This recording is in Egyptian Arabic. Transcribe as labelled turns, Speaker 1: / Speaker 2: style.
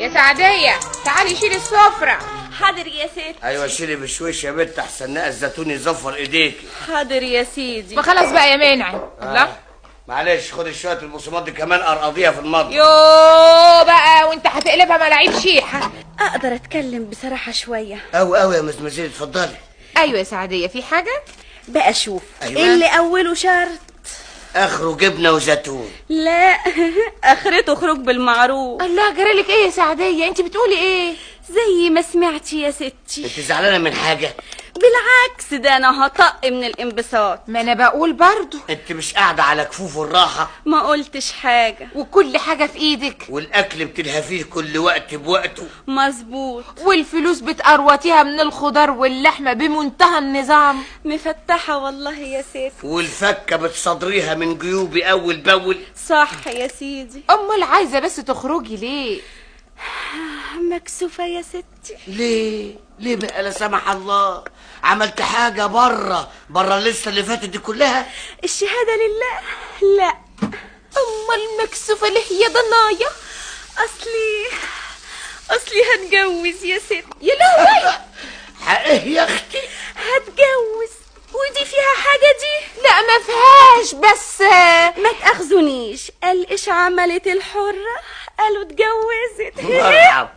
Speaker 1: يا سعدية تعالي شيلي السفرة.
Speaker 2: حاضر يا ست.
Speaker 3: ايوه شيلي بشويش يا بنت، احسن نقى الزيتون يزفر ايديكي.
Speaker 2: حاضر يا سيدي.
Speaker 1: ما خلاص بقى يا منعم. الله
Speaker 3: معلش خدي شوية البصمات دي كمان ارقضيها في المطبخ.
Speaker 1: يو بقى، وانت هتقلبها ملاعيب شيحة.
Speaker 2: اقدر اتكلم بصراحة شوية؟
Speaker 3: قوي قوي يا مزمزيل، اتفضلي.
Speaker 1: ايوه يا سعدية، في حاجة؟
Speaker 2: بقى شوف.
Speaker 3: أيوة.
Speaker 2: اللي اوله شرط
Speaker 3: اخره جبنه وزيتون.
Speaker 2: لا اخرته خروج بالمعروف.
Speaker 1: الله جرالك ايه يا سعدية؟ انت بتقولي ايه؟
Speaker 2: زي ما سمعتي يا ستي.
Speaker 3: انت زعلانة من حاجة؟
Speaker 2: بالعكس، ده انا هطق من الانبساط.
Speaker 1: ما انا بقول برضو.
Speaker 3: انت مش قاعدة على كفوف الراحة؟
Speaker 2: ما قلتش حاجة.
Speaker 1: وكل حاجة في ايدك،
Speaker 3: والاكل بتلهفيه كل وقت بوقته.
Speaker 2: مظبوط.
Speaker 1: والفلوس بتقروتيها من الخضار واللحمة بمنتهى النظام.
Speaker 2: مفتحة والله يا ست.
Speaker 3: والفكه بتصدريها من جيوبي اول باول.
Speaker 2: صح يا سيدي.
Speaker 1: امال عايزة بس تخرجي ليه؟
Speaker 2: مكسوفة يا ستي.
Speaker 3: ليه؟ ليه بقى لا سمح الله عملت حاجة بره بره اللسه اللي فاتت دي كلها؟
Speaker 2: الشهادة لله. لا.
Speaker 1: امال مكسوفة ليه يا ضنايا؟
Speaker 2: اصلي هتجوز يا ست.
Speaker 1: يا لهوي.
Speaker 3: حقه يا اختي.
Speaker 2: هتجوز، ودي فيها حاجة دي؟
Speaker 1: لا ما فيهاش، بس
Speaker 2: ما تأخذونيش. قال ايش عملت الحرة؟ قالوا اتجوزت.
Speaker 3: مرحب.